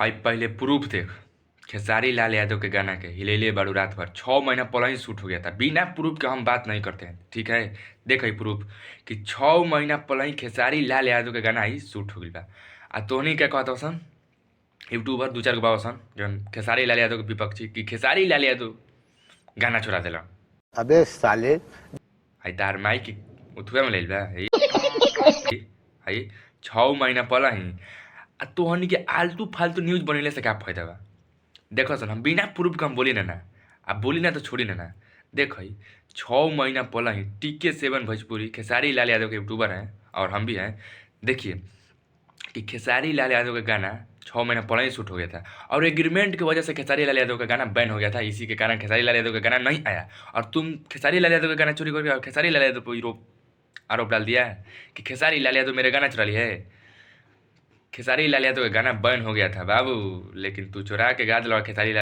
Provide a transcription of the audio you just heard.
हई पहले प्रूफ देख, खेसारी लाल यादव के गाना के हिलैले बारू रात भर 6 महीना पहले ही शूट हो गया था। बिना प्रूफ के हम बात नहीं करते हैं, ठीक है? देख हई प्रूफ कि 6 महीना पहले ही खेसारी लाल यादव के गाना ही शूट हो गइल बा। आ तोहनी क्या कहत सन, यूट्यूबर दू चार गो बाबा सन जौन खेसारी लाल यादव के विपक्षी, कि खेसारी लाल यादव गाना चुरा देलन। अबे साले! हई तार माई की उथुए में लेल बा। हई 6 महीना पहले ही आ तोहनी के आलतू फालतू न्यूज बनैले से का फायदा बा? देखो सन, हम बिना प्रूफ के हम बोली ना ना, आ बोली ना तो छोड़ी ना ना। देख, हई 6 महीना पहले ही टीके 7 भोजपुरी खेसारी लाल यादव के यूट्यूबर हैं और हम भी हैं। देखिए कि खेसारी लाल यादव का गाना 6 महीना पहले ही शूट हो गया था और एग्रीमेंट की वजह से खेसारी लाल यादव का गाना बैन हो गया था। इसी के कारण खेसारी लाल यादव का गाना नहीं आया और तुम खेसारी लाल यादव का गाना चोरी करके और खेसारी लाल यादव पर आरोप डाल दिया है कि खेसारी लाल यादव मेरे गाना चुरा ली है। खेसारी लाल यादव का गाना बैन हो गया था बाबू, लेकिन तू चुरा के गा दिला खेसारी लाल।